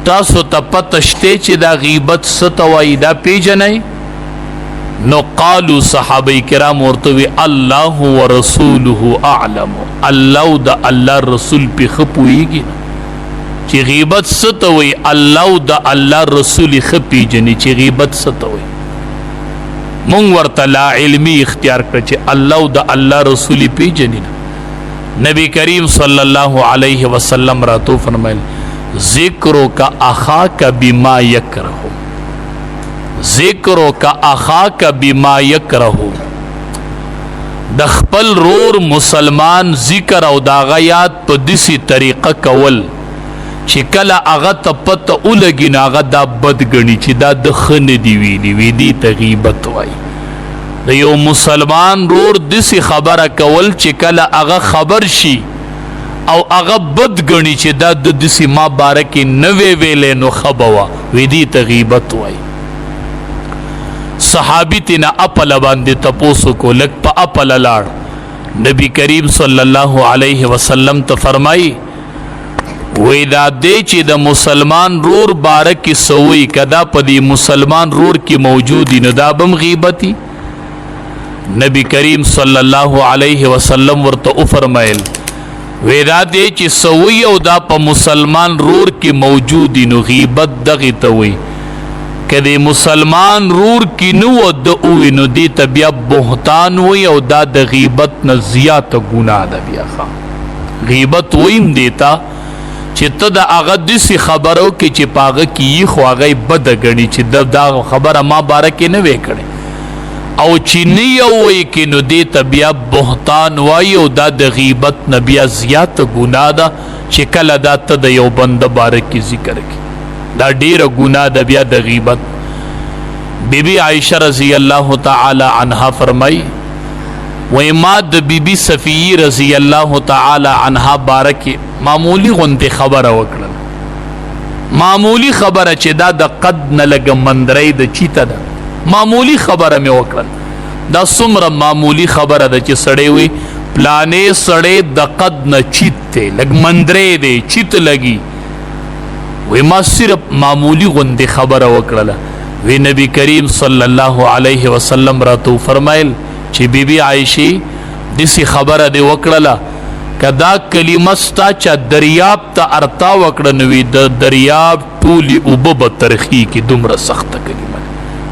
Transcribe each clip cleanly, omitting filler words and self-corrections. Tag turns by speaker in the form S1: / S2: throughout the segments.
S1: تاسو ته پته شته چې دا غیبت څه ته وایي، دا پیژنئ؟ نو قالو صحابه کرام ورته وی الله ورسوله اعلم، الله او د الله رسول په ښه پوهیږي چې غیبت څه ته وایي، الله او د الله رسول ښه پیژني چې غیبت څه ته وایي. مونږ ورته لا علمي اختیار کړ چې الله او د الله رسول پیژني. نبی کریم صلی الله علیه وسلم راتو فرمایل ذکرو کا اخاک بما یکره، ذکرو کا اخاک بما یکره، د خپل رور مسلمان ذکر او دا غیات په دسی طریقه کول چې کله هغه ته پته ولګي نو هغه دا بد ګڼي چې دا د ښه نه دي ویلي، وي دې ته غیبت وایي. د یو مسلمان رور دسی خبره کول چې کله هغه خبر شي او هغه بد ګڼي چې دا د دسی ما باره کې نه وی ویلی نو ښه به وه، وي دې ته غیبت وایي. صحابي تېنه اپله باندې تپوس وکړو، لږ په اپله لاړ، نبی کریم صلی الله علیه وسلم ته فرمایي وی دا دی چې د مسلمان رور باره کې سوی کدا په دې مسلمان رور کې موجود نو دا بم غیبتی. نبی کریم صلی الله علیه وسلم ورته وفرمایل وی دا دی چې سوی او دا په مسلمان رور کې موجود نو غیبت دغه ته وی، کدی مسلمان رور کې نو د او نو دی ته بیا بهتان وی او دا د غیبت نه زیاته ګناه ده. بیا غیبت ویم دیتا چې ته د هغه داسې خبرو کې چې په هغه کې یي خو هغه یې بده ګڼي چې دا خبره ما باره کې نه وې کړې، او چې نه یې وایي کې نو دې ته بیا بهتان وایي او دا د غیبت نه بیا زیاته ګناه ده چې کله دا ته د یو بنده باره کې ذکر کړې، دا ډېره ګناه ده بیا د غیبت. بی بی عائشہ رضی الله تعالی عنها فرمایي وای ما د بی بی صفیه رضی الله تعالی عنها باره کې معمولی غوندې خبره وکړه، معمولی خبره چې دا د قد نه لږه مندرۍ د چیته ده، معمولی خبره مې وکړه. دا څومره معمولی خبره ده چې سړی وي پلانې سړی د قد نه چیت دی، لږ مندرۍ دی، چیت لګي. وی ما صرف معمولی غوندې خبره وکړله. وی نبی کریم صلی الله علیه وسلم راته وفرمایل چې بی بی عایشې داسې خبره دې وکړله که دا کلمه ستا چا دریاب ته ارتا وکړه نو وی د دریاب ټولې اوبه به ترخي کړي. دومره سخته کلمه ده،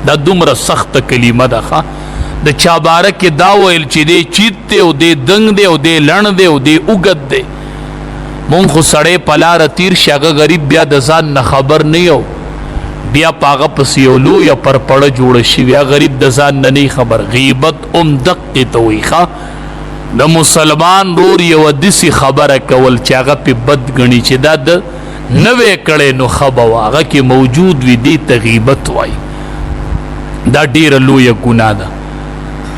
S1: دا دومره سخته کلمه ده. ښه د چا باره کې دا ویل چې دی چیت دی او دی دنګ دی او دی لڼ دی او دی اوږد دی، مونږ خو سړی په لاره تیر شي هغه غریب بیا د ځان نه خبر نه یو، بیا په هغه پسې یو لویه پرپړه جوړه شوې، هغه غریب د ځان نه نه خبر. غیبت هم دقې ته وایي. ښه د مسلمان رور یوه داسې خبره کول چې هغه پې بد ګڼي چې دا د نه وی کړی نو ښه به وه، هغه کې موجود وي، دې ته غیبت وایي. دا ډېره لویه ګناه ده.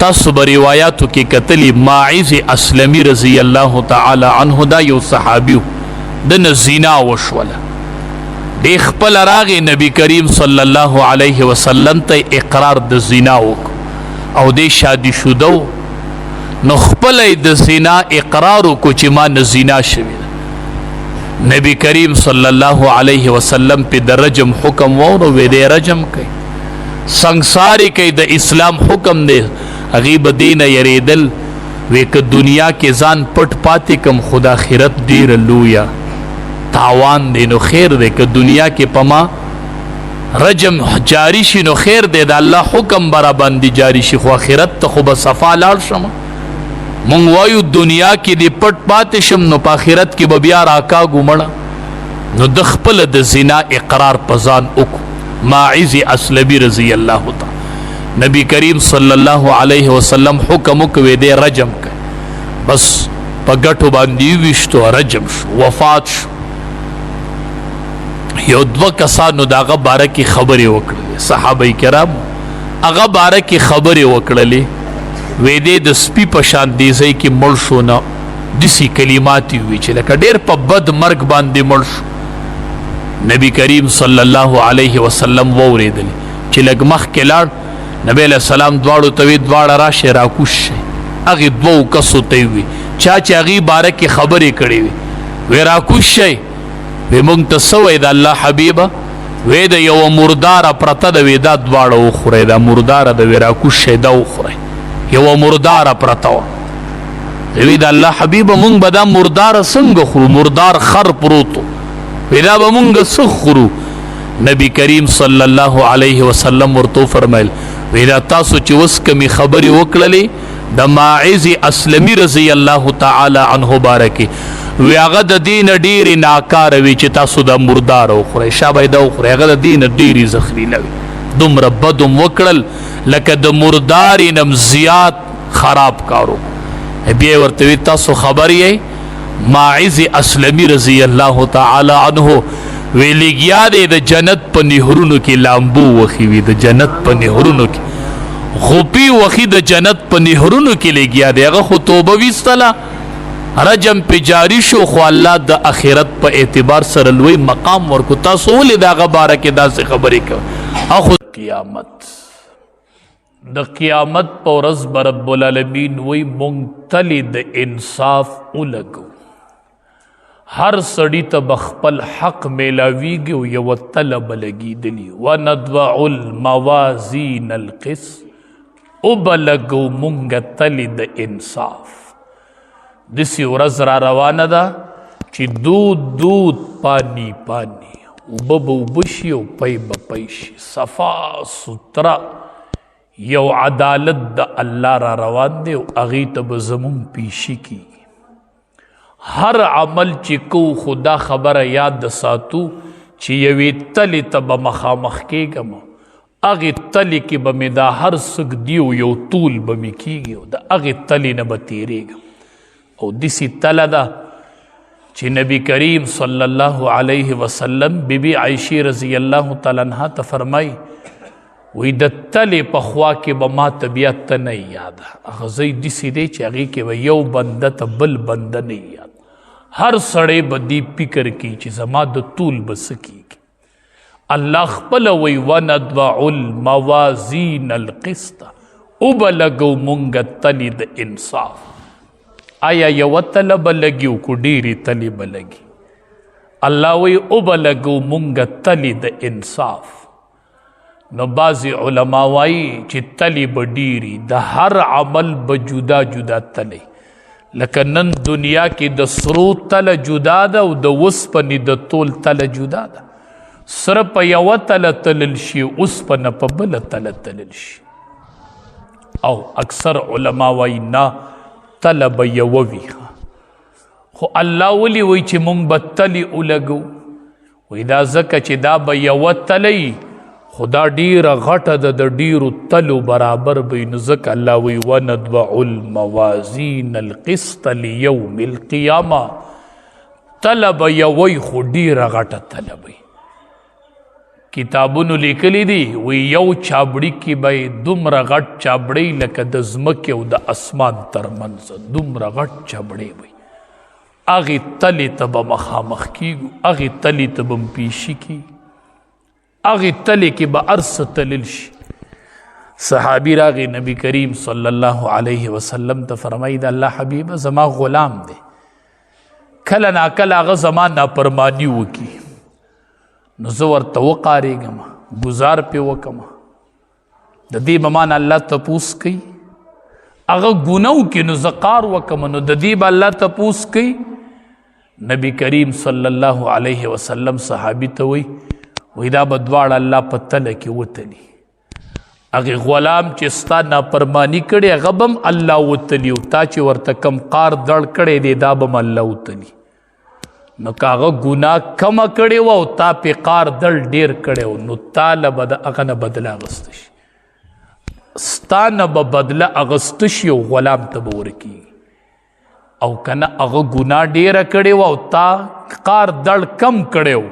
S1: تاسو به روایاتو کې کتلی ماعز اسلمی رضی الله تعالی عنه دا یو صحابي د نه زنا وشوله، دی خپل راغی نبی کریم صلی الله علیه وسلم ته اقرار د زنا وکړ او دی شادي شده نو خپل د زنا اقرار وکړو چې ما نه زنا شوې ده. نبی کریم صلی الله علیه وسلم په د رجم حکم وورو، وی دی رجم کوي، سنگساری کوي، د اسلام حکم دی. هغې به دې نه یریدل، وی که دنیا کې ځان پټ پاتې کم خو د آخرت ډېره لویه تاوان دی، نو خیر دی که دنیا کې په ما رجم جاری شي نو خیر دی، د الله حکم به را باندې جاری شي، خو آخرت ته خو به صفا لاړ شم. مونږ وایو دنیا کې دې پټ پاتې شم نو په آخرت کې به بیا راکاږو مړه. نو د خپل د زنا اقرار په ځان وکړو. ماعز اسلمی رضی الله تعالی نبی کریم صلی الله علیه وسلم حکم وکوي دی رجم کړ، بس په ګټو باندې ویشتو رجم شو، وفات شو. یو دوه کسانو د هغه باره کې خبرې وکړلې، صحابه کرام هغه باره کې خبرې وکړلې، وی دی د سپي په شان دې ځای کې مړ شو، نه داسې کلمات یې وویل چې لکه ډېر په بد مرګ باندې مړ شو. نبی کریم صلی الله علیه وسلم واورېدل چې لږ مخکې لاړ، نبی علیه السلام دواړو ته وی دواړه راشئ راکوز شئ. هغې دوو کسو ته وی چا چې هغې باره کې خبرې کړې وي، وی راکوز شئ. وی مونږ ته څه وایي د الله حبیبه؟ وی د یوه مرداره پرته ده، وی دا دواړه وخورئ، دا مرداره د وی راکوز شئ دا وخورئ. یوه مرداره پرته وه. وی د الله حبیبه مونږ به دا مرداره څنګه خورو؟ مردار خر پروت، وی دا به مونږ څه خورو؟ نبی کریم صلی الله علیه وسلم ورته فرمایل، وی دا تاسو چې اوس کمی خبرې وکړلې د ماعز اسلمی رضی الله تعالی عنه بارکی، وی هغه د دین ډېرې ناکاره وي چې تاسو دا مردار وخورئ، شابه دا وخورئ. هغه د دین ډېرې زخریله وي، دومره بدم وکړل لکه د مردارې نم زیات خراب کارو. بیا ورته وی تاسو خبر یې ماعز اسلمی رضی الله تعالی عنه وی لګیا دی د جنت په نهرونو کې لامبو وخی، وی د جنت په نهرونو کې غوپی وخی، د جنت په نهرونو کې لګیا دی. هغه خو توبه ویستله، رجم په جاری شو، خو الله د اخرت په اعتبار سره لوی مقام ورکو. تاسو ولې دغه باره کې داسې خبرې کوئ؟ اخو قیامت، د قیامت په ورځ به رب العالمین وی مونږ تلې د انصاف ولګو، هر سړي ته به خپل حق میلاویږي او یوه تله به لګېدلي. وندوع الموازین القسط، وبه لګو مونږ تلې د انصاف. داسې ورځ را روانه ده چې دود دود پانی پانی، اوبه به اوبه شي او پی به پی شي. صفا ستره یو عدالت د الله را روان دی او هغې ته به زمونږ پیشي کیږي. هر عمل چې کو خدا خبره یاد ساتو چې یوې تلې ته به مخامخ کېږم، هغې تلې کې به مې دا هر څه ږدي او یو طول به مې کېږي او د هغې تلې نه به تېرېږم. او داسې تله ده چې نبی کریم صلی الله علیه وسلم بی بی عائشې رضی الله تعالی عنها ته فرمایي، وی د تلې په خوا کې به ما ته بیا ته نه یاده. هغه ځای داسې دی چې هغې کې به یو بنده ته بل بنده نه یاد. هر سړی به دې فکر کوي چې زما د طول به څه کېږي. الله خپله وایي وندوع الموازین القسط، وبه لګو مونږ تلې د انصاف. آیا یوه تله به لګي او که ډېرې تلې به لګي؟ الله وایي وبه لګو مونږ تلې د انصاف. نو بعضې علما وایي چې تلې به ډېري، د هر عمل به جدا جدا تلې. لکه نن دنیا کې د سرو تله جدا ده او د وسپنې د تول تله جدا ده. سره په یوه تله تلل شي، اوسپنه په بله تله تلل شي. او اکثر علما وایي نه، تله به یوه وي. خو الله ولې وایي چې مونږ به تلې ولګو؟ وایي دا ځکه چې دا به یوه تله وي، خو دا ډېره غټه ده، د ډېرو تلو برابر به وي. نو ځکه الله وایي وندوع الموازین القسط لیوم القیامه. تله به یوه وي خو ډېره غټه تله به وي. کتابونو لیکلي دي وی یو چابړي کې به دومره غټ چابړی لکه د ځمکې او د اسمان ترمنځ دومره غټ چابړی وي. هغې تلې ته به مخامخ کېږو، هغې تلې ته به پیشي کېږي، هغې تلې کې به هر څه تلل شي. صحابي راغی نبی کریم صلی الله علیه وسلم ته فرمایي د الله حبیبه زما غلام دی، کله ناکله هغه زما ناپرماني وکړي، نو زه ورته وقارېږم، ګزار پې وکم، د دې به ما نه الله تپوس کوي. هغه ګناه وکړي نو زه قار وکم، نو د دې به الله تپوس کوي. نبی کریم صلی الله علیه وسلم صحابي ته وایي، وایي دا به دواړه الله په تله کې وتلي. هغې غلام چې ستا ناپرماني کړې هغه به هم الله وتلي، او تا چې ورته کم قار دړ کړی دی دا به هم الله وتلي. نو که هغه ګناه کمه کړې وه او تا پې قار دړ ډېر کړی و، نو تا له به د هغه نه بدله اخیسته شي، ستا نه به بدله اخیسته شي او غلام ته به ورکېږي. او که نه هغه ګناه ډېره کړې وه او تا قار دړ کم کړی و،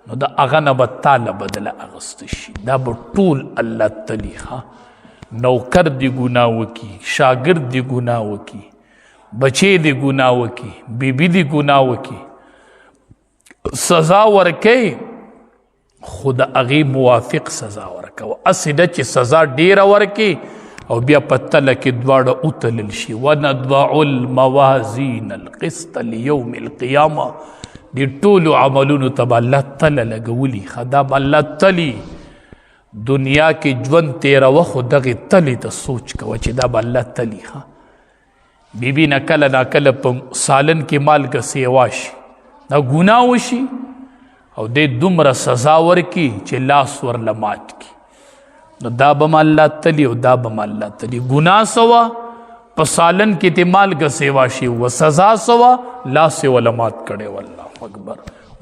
S1: نو د هغه نه به تا له بدله اخیسته شي. دا به ټول الله تلي. ښه نوکر دې ګناه وکړي، شاګرد دې ګناه وکړي، بچی دې ګناه وکړي، بیبي دې ګناه وکړي، سزا ورکوي، خو د هغې موافق سزا ورکوه. هسې نه چې سزا ډېره ورکې او بیا په تله کې دواړه وتلل شي. وندوع الموازین القسط لیوم القیامه. دې ټولو عملونو ته به الله تله لګولي. دا به الله تلي دنیا کې ژوند تېروه، خو دغې تلې ته سوچ کوه چې دا به الله تلي. ښه بیبي نه کله ناکله په سالن کې مالګه سیوا شي، دا ګناه وشي او دې دومره سزا ورکي چې لاس ورله مات کړي، نو دا به م الله تلي او دا به م الله تلي. ګناه سوه په سالن کې ته مالګه سیوا شي و سزا سوه لاس یې وله مات کړی. والله اکبر.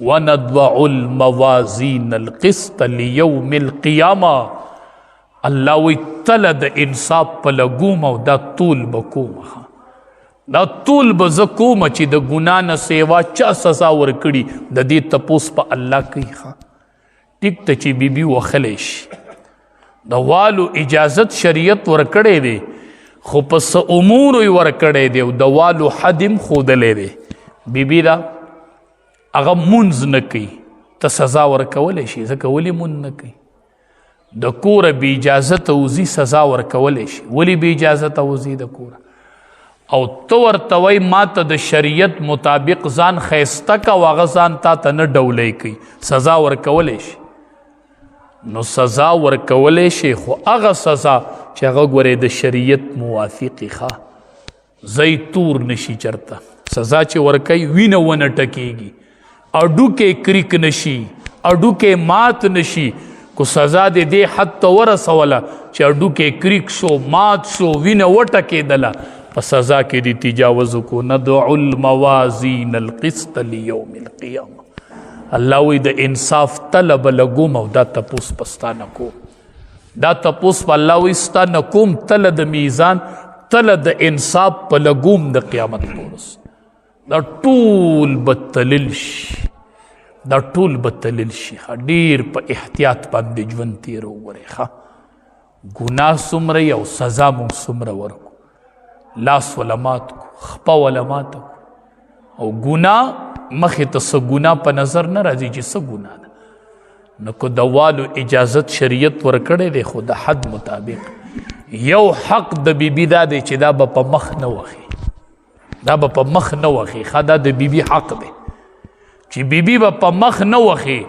S1: وندوع الموازین القسط لیوم القیامه. الله وی تله د انصاف په لګوم او دا طول به کوم، دا طول به زه کوم چې د ګنا نه سیوا چا سزا ورکړي، د دې تپوس په الله کوي. ښه ټیک ته چې بیبي وخلی شي، د والو اجازت شریعت ورکړی دی، خو په څه امورو یې ورکړی دی او د والو حد هم ښودلی دی. بیبي دا هغه مونځ نه کوي، ته سزا ورکولی شي، ځکه ولې مونځ نه کوي؟ د کوره بې اجازته وځي، سزا ورکولی شي، ولې بې اجازته وځي د کوره؟ او ته ورته وایي ما ته د شریعت مطابق ځان ښایسته که، او هغه ځان تا ته نه ډولی کوي، سزا ورکولی شي. نو سزا ورکولی شي، خو هغه سزا چې هغه ګورې د شریعت موافقي، ښه ځای تور نشي چرته. سزا چې ورکوي وینه ونه ټکېږي، هډوکی کریک نشي، هډوکی مات نشي. کو سزا دې دې حد ته ورسوله چې هډوکی کریک شو، مات شو، وینه وټکېدله، په سزا کې دې تجاوز وکړو. ندع الموازین القسط لیوم القیامه. الله وی د انصاف طلب لګوم او دا تپوس په ستا نه کوم، دا تپوس په الله وی ستا نه کوم، تله د میزان تله د انصاف په لګوم د قیامت په ورځ. دا ټول به تلل شي، دا ټول به تلل شي. ډېر په احتیاط باندې ژوند تېرو وګورئ. ښه ګناه څومره او سزا مونږ څومره ورکو، لاس وله مات کو، خپه وله ماته کو، او ګناه مخې ته څه ګناه په نظر نه راځي چې څه ګناه ده. نو که د والو اجازت شریعت ورکړی دی، خو د حد مطابق. یو حق د بیبي دا دی چې دا به په مخ نه وخي، دا به په مخ نه وخي. ښه دا د بیبي حق دی چې بیبي به په مخ نه وخي،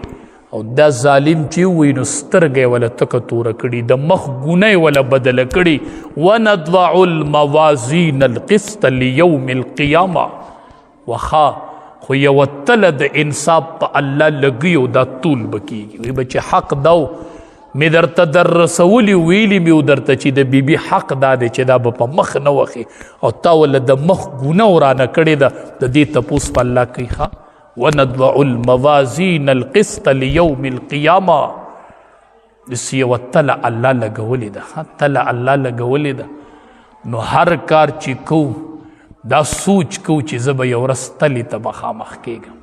S1: او دا ظالم چې وي نو سترګه یې وله تکه توره کړي، د مخ ګونه یې وله بدله کړي. وندضع الموازین القسط لیوم القیامه. وخا خو یوه تله د انصاف په الله لګي او دا طول به کېږي. وایي به چې حق دا و مې درته در رسولي، ویلي مې و درته چې د بیبي حق دا دی چې دا به په مخ نه وخي، او تا وله د مخ ګونه ورانه کړې ده، د دې تپوس په الله کوي. ښه وندضع الموازین القسط لیوم القیامه. داسې یوه تله الله لګولې ده، ښه تله الله لګولې ده. نو هر کار چې کوو دا سوچ کوو چې زه به یو ورځ تلې ته مخامخ کېږم،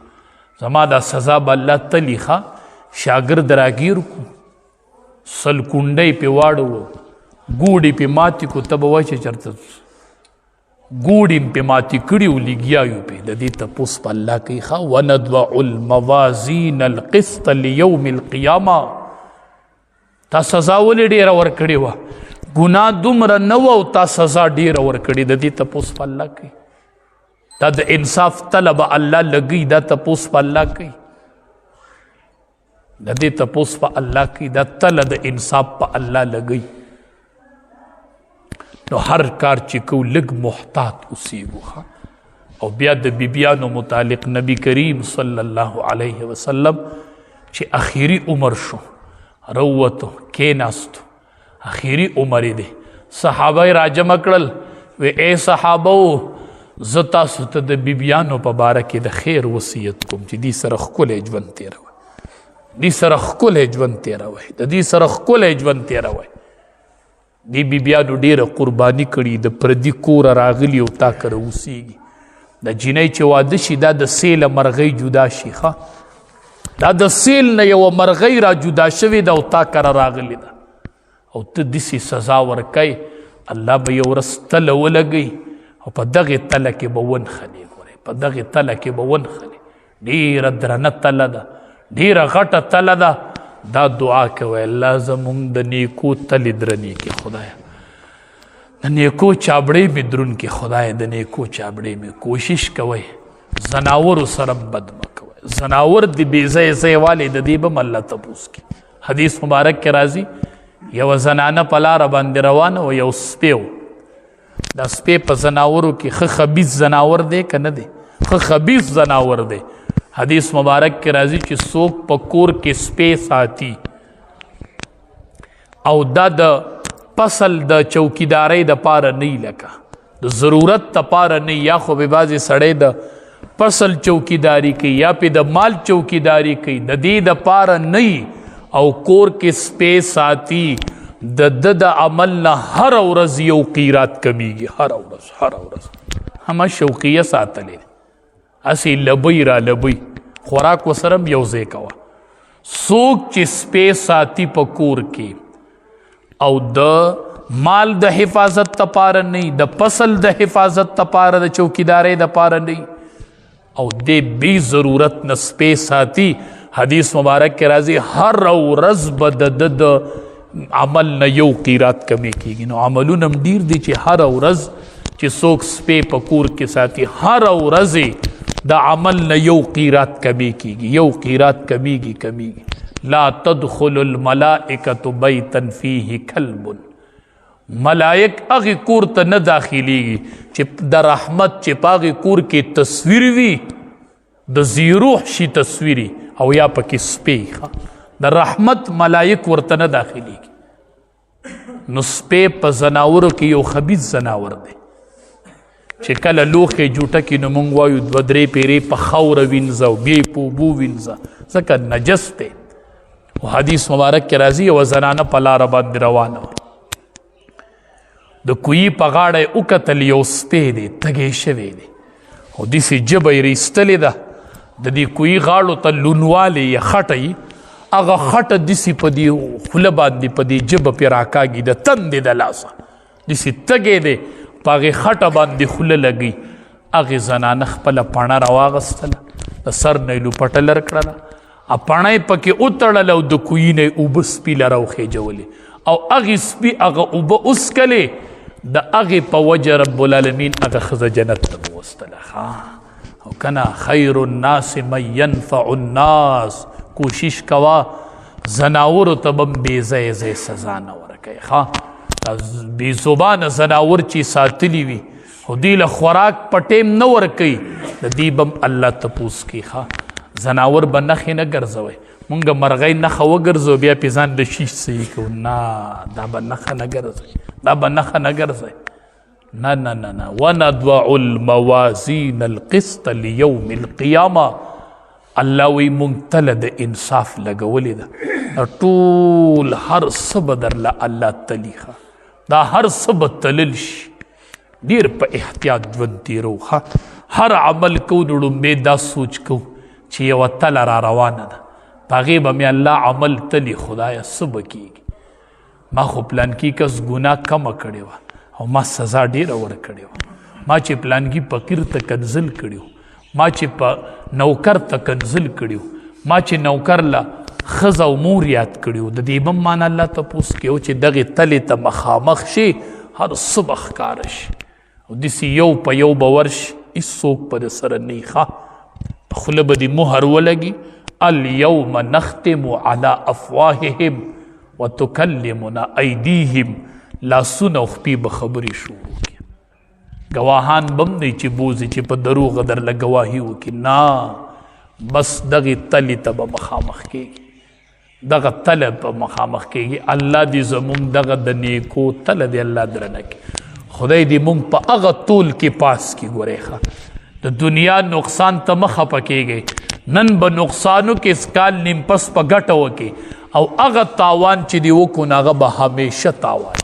S1: زما دا سزا به الله تلي. ښه شاګرد راګیر کو، سل کونډۍ پې واړولو، ګوډې پې ماتې کو، ته به وایې چې چېرته ګوډې م پې ماتې کړي او لګیا یو پې. د دې تپوس په الله کوي. ښه وندضع الموازین القسط لیوم القیامه. تا سزا ولې ډېره ورکړې وه؟ ګناه دومره نه وه او تا سزا ډېره ورکړې، د دې تپوس په الله کوي. دا د انصاف طلب الله لګي، دا تپوس په الله کوي، د دې تپوس په الله کوي، دا تله د انصاف په الله لګي. نو هر کار چې کو لږ محتاط اوسېږو. ښه او بیا د بیبیانو متعلق نبی کریم صلی الله علیه وسلم چې اخیری عمر شو، روتو کېناستو، اخیری عمر یې دی، صحابه یې راجمع کړل، وی ای صحابه زه تاسو ته د بیبیانو په باره کې د خیر وصیت کوم چې دې سره ښکلی ژوند تېروئ، دې سره ښکلی ژوند تېروئ، د دې سره ښکلی ژوند تېروئ. دې بیبیانو ډېره قرباني کړي، د پردي کوره راغلي او تا کره اوسېږي. د جینۍ چې واده شي دا د سیله مرغۍ جدا شي، ښه دا د سیل نه یوه مرغۍ را جدا شوې ده او تا کره راغلې ده، او ته داسې سزا ورکوې، الله به یو ورځ تله ولګوي او په دغې تله کې به ونښلې. ګورې په دغې تله کې به ونښلې، ډېره درنه تله ده، ډېره غټه تله ده. دا دعا کوي الله زمونږ د نیکو تلې درنې کې خدایه، د نیکو چابړې مې درون کې خدای، د نیکو چابړې مې. کوشش کوئ زناورو سره بد مه کوئ. زناور دی بې ځایه ځای والې د دې به هم الله تپوس کوي. حدیث مبارک کې راځي یوه زنانه په لاره باندې روانه وه، یو سپی و. دا سپی په زناورو کې ښه خبیث زناور دی که نه دی؟ ښه خبیث زناور دی. حدیث مبارک کې راځي چې څوک په کور کې سپی ساتي او دا د فصل د چوکیدارۍ د پاره نه، لکه د ضرورت د پاره نه، یا خو به بعضې سړی د فصل چوکیداری کوي یا پې د مال چوکیداری کوي، د دې د پاره نه او کور کې سپی ساتي، د د د عمل نه هر ورځ یو قیرات کمیږي. هر ورځ، هر ورځ همه شوقیه ساتلې، هسې لبۍ را لبۍ، خوراک ورسره هم یو ځای کوه. څوک چې سپی ساتي په کور کې او د مال د حفاظت لپاره نه، د فصل د حفاظت لپاره، د چوکیدارۍ لپاره نه، او د بی ضرورت نه سپی ساتي، حدیث مبارک کې راځي هر ورځ به د د عمل نه یو قیرات کمی کیږي. نو عملونه هم ډیر دي چې هر ورځ چې څوک سپی په کور کې ساتي، هر ورځ د عمل نه یو قیرات کمی کیږي، یو قیرات کمیږي کمیږي. لا تدخل الملائکة بیتا فیه کلب، ملائک هغې کور ته نه داخلیږي چې د رحمت چې په هغې کور کې تصویر وي، د زیروح شي تصویري او یا پکې سپی، د رحمت ملائک ورته نه داخلیږي. نو سپی په ځناورو کې یو خبیث ځناور دی چې کله لوښی جوټه کې نو مونږ وایو دوه درې پیرې په خاوره وینځه او بیا یې په اوبو وینځه، ځکه نجس دی. او حدیث مبارک کې راځي یوه زنانه په لاره باندې روانه وه، د کویي په غاړه یې وکتل یو سپی دی تږی شوی دی او داسې ژبه یې راایستلې ده، د دې کویي غاړو ته لونوالی یې خټه یي، هغه خټه داسې په دې خوله باندې په دې ژبه پرې راکاږي، د تندې د لاسه داسې تږی دی، په هغې خټه باندې خوله لګي. هغې زنانه خپله پڼه راواغستله، د سر نه یې لوپټه لر کړله، پڼه یې پکې وتړله او د کویي نه یې اوبه سپي له راوخېجولې او هغې سپي هغه اوبه وڅکلې، د هغې په وجه رب العالمین هغه ښځه جنت ته بوستله. ښه او کنه خیر الناس من ينفع الناس، کوشش کوه زناورو ته به هم بې ځایه ځای سزا نه ورکوي. ښه بې زبانه ځناور چې ساتلي وي خو دوی له خوراک په ټیم نه ورکوي، د دې به هم الله تپوس کوي. ښه ځناور به نښې نه ګرځوي، مونږ مرغۍ نښه وګرځو بیا پې ځان د شیش صحیح کوو، نه دا به نښه نه ګرځوي، دا به نښه نه ګرځوي، نه نه نه نه. وندع الموازین القسط لیوم القیامه، الله وی مونږ تله د انصاف لګولې ده، ټول هر څه به درله الله تلي. ښه دا هر څه به تلل شي، ډېر په احتیاط ژوند تېرو. ښه هر عمل کوو نو ړومبی دا سوچ کوو چې یوه تله را روانه ده، په هغې به مې الله عمل تلي، خدایه څه به کېږي، ما خو پلانکي کس ګناه کمه کړې وه او ما سزا ډېره ورکړې وه، ما چې پلانکي فقیر ته کنځل کړي وو، ما چې په نوکر ته کنځل کړي وو، ما چې نوکر له ښځه او مور یاد کړي وو، د دې به هم مانه الله تپوس کوي چې دغې تلې ته مخامخ شي هر څه به ښکاره شي او داسې یو په یو به ورشي، هېڅوک به د سره نه وي. ښه په خوله به دې مهر ولګي، الیوم نختم علی افواههم وتکلمنا ایدیهم، لاسونه او خپې به خبرې شروع کړي، ګواهان به هم نه چې بوځي چې په دروغ درله ګواهي وکړي، نه بس دغې تلې ته به مخامخ کېږي، دغه تله به مخامخ کېږي. الله دې زمونږ دغه د نیکو تله دې الله درنه کړي، خدای دې مونږ په هغه تول کې پاس کړي. ګورې ښه د دنیا نقصان ته مه خفه کېږئ، نن به نقصانو کې سکال نیم پس په ګټه وکړي او هغه تاوان چې دې وکړو نو هغه به همیشه تاوان،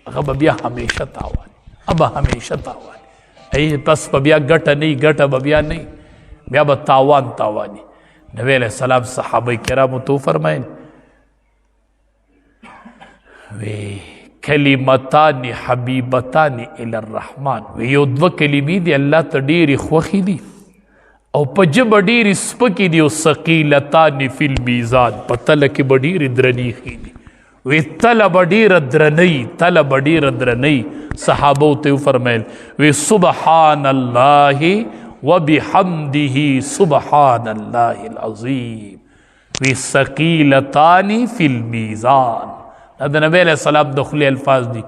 S1: هغه به بیا همیشه تاوان، هغه به همیشه تاوان، ای پس به بیا ګټه نه، ګټه به بیا نه، بیا به تاوان تاواني. نبی علیہ السلام صحابه کرامو ته وفرمایل وی کلمتان حبیبتان الی الرحمن، وی یو دوه کلمې دي الله ته ډېرې خوښې دي او په ژبه ډېرې سپکې دي، او ثقیلتان فی المیزان، په تله کې به ډېرې درنې ښې دي. وی تله به ډېره درنۍ، تله به ډېره درنۍ. صحابو ته وفرمایل وی سبحان الله وبحمده سبحان الله العظیم وی ثقیلتان فی المیزان. دا د نبی علیہ السلام د خلی الفاظ دي،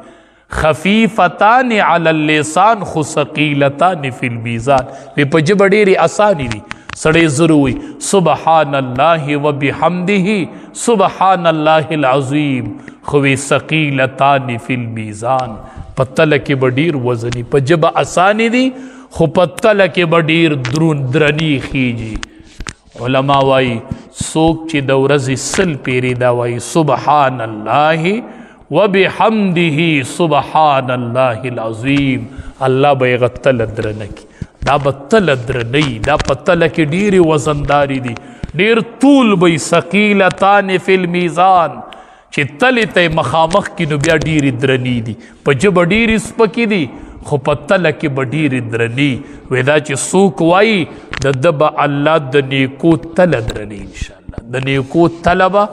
S1: خفیفتان علی اللسان خو ثقیلتان فی المیزان. وی په ژبه ډېرې اسانې دي، سړی زر وي سبحان الله وبحمده سبحان الله العظیم، خو وی ثقیلتان فی المیزان، په تله کې به ډېر وزني، په ژبه اسانې دي خو په تله کې به ډېر درنې خیږي. علما وایي څوک چې د ورځې 100 پیرې دا وایي سبحان الله وبحمده سبحان الله العظیم، الله به یې هغه تله درنه کړي. دا به تله درنه وي، دا په تله کې ډېرې وزندارې دي، ډېر طول به وي، ثقیلتان فی المیزان، چې تلې ته یې مخامخ کړي نو بیا ډېرې درنې دي، په ژبه ډېرې سپکې دي خو په تله کې به ډېرې درنې. وی دا چې څوک وایي د ده به الله د نیکو تله درنې، انشاءالله د نیکو تله به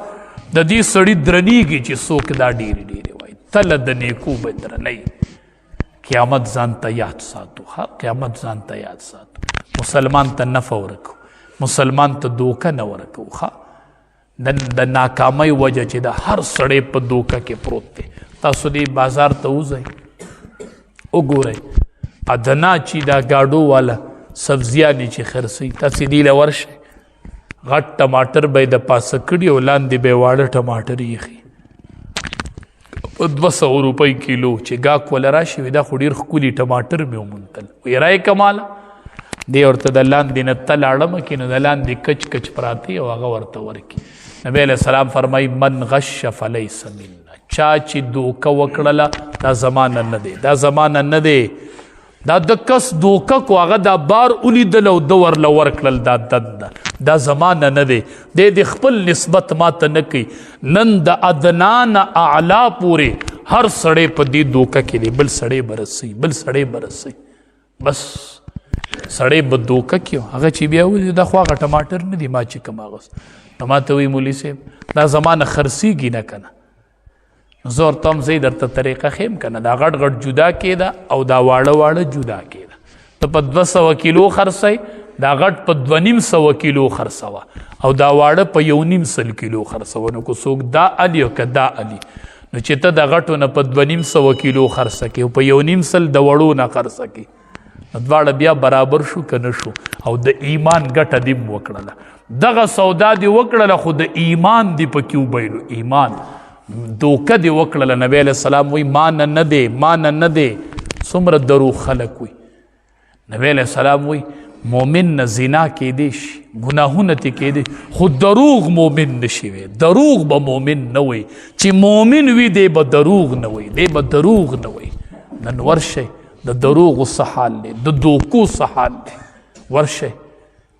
S1: د دې سړي درنېږي چې څوک دا ډېرې ډېرې وایي، تله د نیکو به درنې. قیامت ځان ته یاد ساتو، ښه قیامت ځان ته یاد ساتو، مسلمان ته نفع ورکو، مسلمان ته دوکه نه ورکو. ښه نن د ناکامۍ وجه چې د هر سړی په دوکه کې پروت دی. تاسو دې بازار ته وځئ وګورئ، ادنا چې دا ګاډو والا سبزیانې چې خرڅوي، تاسې دې له ورشئ، غټ ټماټر به یې د پاسه کړي او لاندې به یې واړه ټماټر ایښي په 200 روپۍ کیلو. چې ګاک وله راشي وي دا خو ډېر ښکلي ټماټر مې وموندل، وایي رایې کماله دی ورته د لاندې نه تل اړمه کړي، نو د لاندې کچ کچ پراته او هغه ورته ورکړي. نبی علیه السلام فرمایي من غش فلیس منا، چا چې دوکه وکړله دا زمانه نه دی، دا زمانه نه دی، دا د کس دوکه کو هغه دا بار ولیدل او ده ورله ورکړل، دا دنده دا زمانه نه دی، دی د خپل نسبت ماته نه کوي. نن د ادنا نه اعلی پورې هر سړی په دې دوکه کې دی، بل سړی به رسوي، بل سړی به رسوي، بس سړی به دوکه کې. هغه چې بیا وځي دا خو هغه ټماټر نه دي ما چې کوم اغوست، نو ما ته وایي مولوي صاحب دا زمانه خرڅېږي نه که نه، زه ورته هم زه درته طریقه ښیم که نه، دا غټ غټ جدا کېده او دا واړه واړه جدا کېده، ته په 200 کیلو خرڅوي، دا غټ په 250 کیلو خرڅوه او دا واړه په 1.5 کیلو خرڅوه. نو که څوک دا الي او که دا الي، نو چې ته د غټو نه په 250 کیلو خرڅه کې او په 1.5 د وړو نه خرڅه کې، نو دواړه بیا برابر شو که نه شو؟ او د ایمان ګټه دې هم وکړله، دغه سودا دې وکړله خو د ایمان دې پکې وبایلو، ایمان دوکه دې وکړله. نبی علیه السلام وایي ما نه نه دی، ما نه نه دی. څومره دروغ خلک وایي. نبی علیه السلام وایي مؤمن نه زنا کېدی شي، ګناهونه ترې کېدی، خو دروغ مؤمن نشي وی، دروغ به مؤمن نه وي. چې مؤمن وي دی به دروغ نه وي، دی به دروغ نه وي. نن ورشئ د دروغو څه حال دی، د دوکو څه حال دی، ورشئ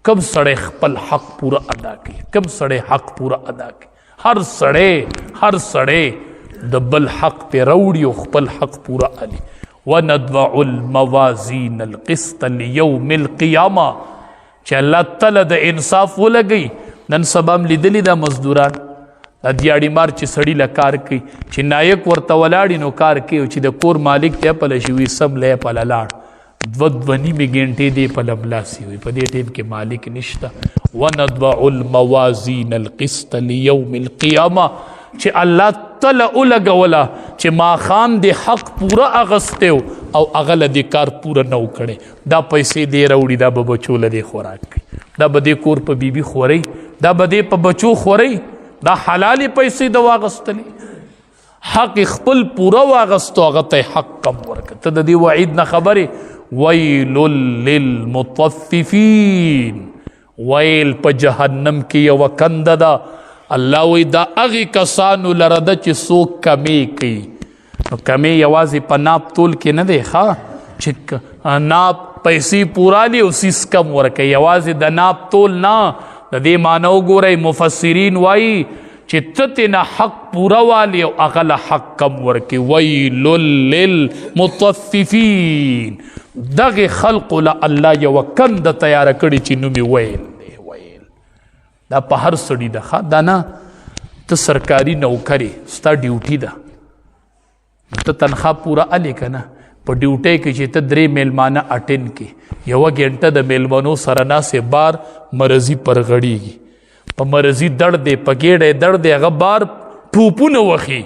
S1: کم سړی خپل حق پوره ادا کوي، کم سړی حق پوره ادا کوي. هر سړی، هر سړی د بل حق پې راوړي او خپل حق پوره الي. وندوع الموازین القسط لیوم القیامه، چې الله تعالی د انصاف ولګي. نن سبا هم لیدلي دا مزدوران، دا دیاړي مار چې سړي له کار کوي، چې نایک ورته ولاړي نو کار کوي، او چې د کور مالک ته پله شي وي سم له پله لاړ، دوه دوه نیمې ګنټې دې په لملاسي وي، په دې ټیم کې مالک نشته. وندوع الموازین القسط لیوم القیامه، چې الله تعالی ولګوله چې ماښام دې حق پوره اغستی او هغه له دې کار پوره نه و کړی، دا پیسې دې راوړي، دا به بچو له دې خوراک کوي، دا به دې کور په بیبي خوري، دا به دې په بچو خوري، دا حلالې پیسې د واغستلې، حق خپل پوره واغستو، هغه ته حق کم ورکړ. ته د دې وعید نه خبرې. ویل للمطففین، ویل په جهنم کې یوه کنده ده. الله وایي دا هغې کسانو لره ده چې څوک کمې کوي. نو کمې یوازې په ناپ تول کې نه دی، ښه چې ناپ پیسې پوره لي او سیس کم ورکوي، یوازې د ناپ تول نه. د دې معنی وګورئ، مفسرین وایي چې ته ترې نه حق پوره والي او هغه له حق کم ورکوي. ویل للمطففین، دغې خلقو له الله یوه کنده تیاره کړې چې نوم یې ویل دی. ویل دا په هر سړي ده، ښه دا نه ته سرکاري نوکر یې، ستا ډیوټي ده، ته تنخوا پوره الې که نه، په ډیوټۍ کې چې ته درې میلمانه اټین کې، یوه ګنټه د میلمنو سره ناسې، بار مرضي پرغړیږي، په مرضي دړ دی، په ګېډه یې دړ دی، هغه بار ټوپونه وخي،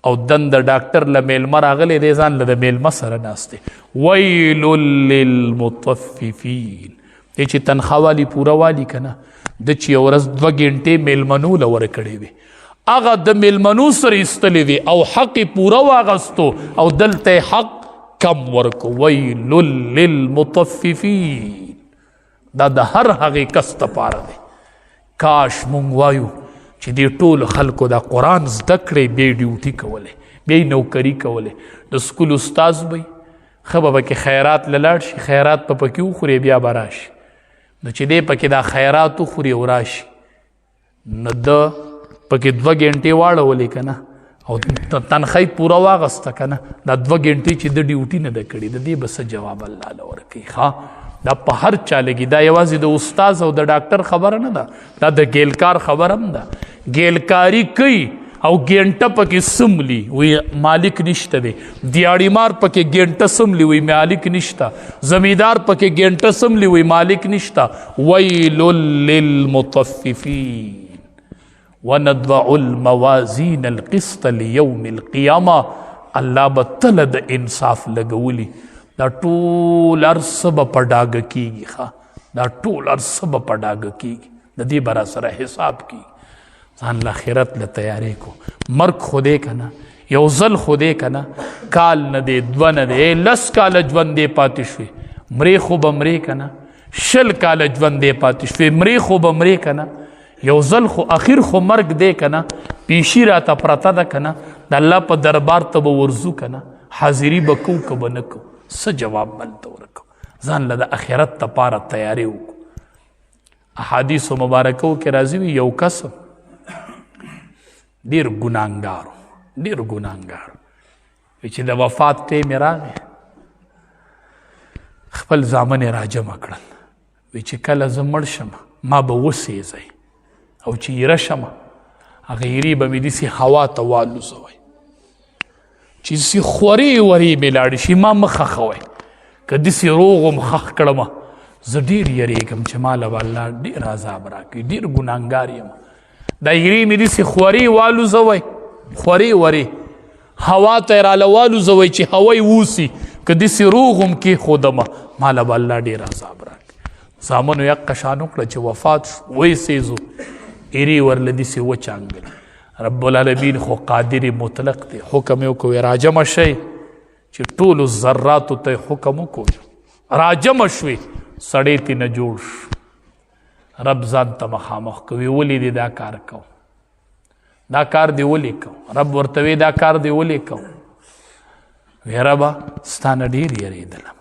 S1: او دن د ډاکټر له میلمه راغلی دی، ځان له د میلمه سره ناست دی. ویل للمطففین، دی چې تنخوا والی پوره والی که نه، د چې یو ورځ دوه ګنټې میلمنو له ورکړې وي، هغه د میلمنو سره ایستلې وي او حق یې پوره واغستو او دلته یې حق کم ورکو. ویل للمطففین، دا د هر هغې کس دپاره دی. کاش مونږ وایو چې دې ټولو خلکو دا قرآن زده کړی، بیا یې ډیوټي کولی، بیا یې نوکري کولی. د سکول استاد به وي، ښه به پکې خیرات له لاړ شي، خیرات به پکې وخوري، بیا به راشي. نو چې دی پکې دا خیرات وخوري او راشي، نو ده پکې دوه ګنټې واړولې که نه، او تنخوا یې پوره واغسته که نه، دا دوه ګنټې چې ده ډیوټي نه ده کړې، د دې به څه جواب الله له ورکوي؟ ښه، دا په هر چا لګي. دا یوازې د استاد او د ډاکټر خبره نه ده، دا د ګیلکار خبره هم ده. ګیلکاری کوي او ګنټه پکې سملی وی مالک نشته دی، دیاړیمار پکې ګنټه سملی وی مالک نشته، زمیدار پکې ګنټه سملی وی مالک نشته. ویل للمطففین وندع الموازین القسط لیوم القیامه. الله به تل د انصاف لګولی. دا ټول هر څه به په ډاګه کېږي. ښه، دا ټول هر څه به په ډاګه کېږي، د دې به را سره حساب کېږي. ځان له آخرت له تیارې کو. مرګ خو دی که نه، یو ځل خو دی که نه، کال نه دی، دوه نه دی، لس کاله ژوند دی پاتې شوې، مرې خو به مرې که نه، 20 کاله ژوند دی پاتې شوې، مرې خو به مرې که نه، یو ځل خو اخر خو مرګ دی که نه، پیشي راته پرته ده که نه، د الله په دربار ته به ورځو که نه، حاضري به کوو که به نه کوو، څه جواب بل ته ورکوو؟ ځان له د آخرت دپاره تیاری وکړو. احادیث مبارکو کې راځي وي یو کس ډیر ګناهګار، ډیر ګناهګار، چې د وفات ټیم یې راغی، خپل زامن یې راجمع کړل، وی چې کله زه مړ شم ما به وسیځئ، او چې ایره شم هغه ایرې به مې داسې هوا ته والوزوئ چې داسې خورې ورې مې لاړې شي، ما مه ښخوئ. که داسې روغ هم ښخ کړم زه ډېر یریږم چې ما له به الله ډېر عذاب راکړي، ډېر ګناهګار یم. دا ایرې مې داسې خورې والوزوئ، خورې ورې هوا ته یې راله والوزوئ چې هوا یې ووسي، که داسې روغ هم کېښودم ما له به الله ډېر عذاب راکړي. زامنو یې حقه شان وکړه چې وفات شو، ویې سېزو، ایرې ورله داسې وچانګلې. رب العالمین خو قادر مطلق دی، حکم یې وکړو راجمع شئ، چې ټولو ذراتو ته یې حکم وکړو راجمع شوې، سړی ترې نه جوړ شو. رب ځان ته مخامخ کوي، ولې دې دا کار کو، دا کار دې ولې کو؟ رب ورته وی دا کار دې ولې کو؟ وی ربه ستا نه ډېر یریدلم،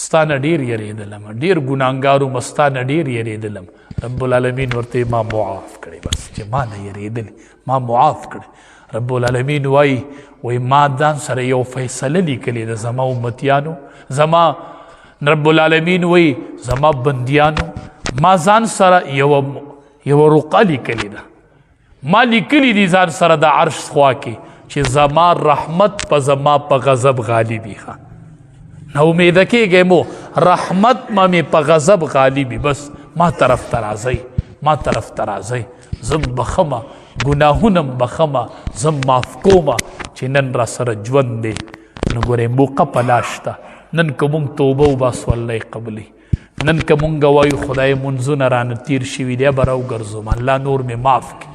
S1: ستا نه ډېر یریدلم، ډېر ګناهګار وم، ستا نه ډېر یریدلم. رب العالمین ورته ما معاف کړی، بس چې ما نه یریدلی ما معاف کړی. رب العالمین وای وای ما ځان سره یو فیصله لیکلې ده، زما امتیانو، زما رب العالمین وای زما بندیانو، ما ځان سره یو رقعه لیکلې ده، ما لیکلي دي ځان سره د عرش خوا کې چې زما رحمت په زما په غضب غالبي. ښه نو امیده کېږئ مو، رحمت ما مې په غضب غالبي، بس ما طرف ته راځئ، ما طرف ته راځئ، زه بخمه، ګناهونه بخمه، زه معاف کومه چې نن را سره ژوند دی. نو ګورئ موقع په لاس شته، نن که مونږ توبه وباسو الله یې قبلوي، نن که مونږ وایو خدای منځونه رانه تیر شوي دی به راوګرځوم، الله نور مې معاف کړي،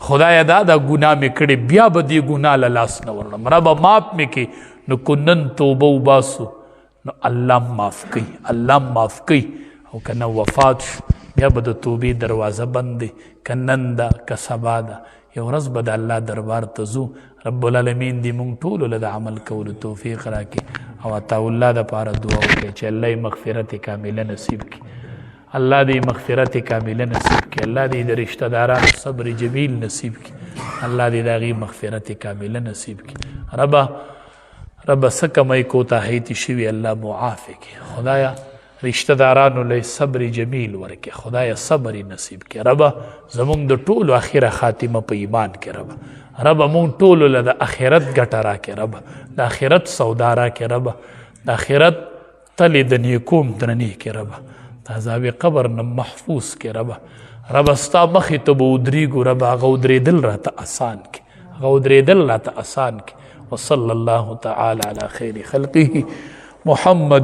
S1: خدایه دا دا ګناه مې کړې بیا به دې ګناه له لاس نه ورړم، ربه معاف مې کړي. نو که نن توبه وباسو نو الله معاف کوي، الله معاف کوي. او که نه وفات شو بیا به د توبې دروازه بند دی، که نن ده که سبا ده، یو ورځ به د الله دربار ته ځو. رب العالمین دې مونږ ټولو له د عمل کولو توفیق راکړي، او عطا الله دپاره دعا وکړي چې الله یې مغفرت کامله نصیب کړي، الله دې مغفرت کامله نصیب کړي، الله دې د رشته دارانو صبر جمیل نصیب کړي، الله دې د هغې مغفرت کامله نصیب کړي. ربه ربه څه کمۍ کوتاهۍ تې شوي الله معاف یې کړي، خدایه رشته دارانو له صبر جمیل ورکړي، خدایه صبر یې نصیب کړي. ربه زمونږ د ټولو اخره خاتمه په ایمان کې، ربه ربه مونږ ټولو له د آخرت ګټه راکړي، ربه د آخرت سودا راکړي، ربه د آخرت تلې د نیکوم درنې کې ربه، د عذاب قبر نه محفوظ کې ربه. رب ستا مخې ته به ودرېږو رب، هغه ودرېدل راته اسان کې، هغه ودرېدل راته اسان کې. وصلى الله تعالى على خير خلقه محمد.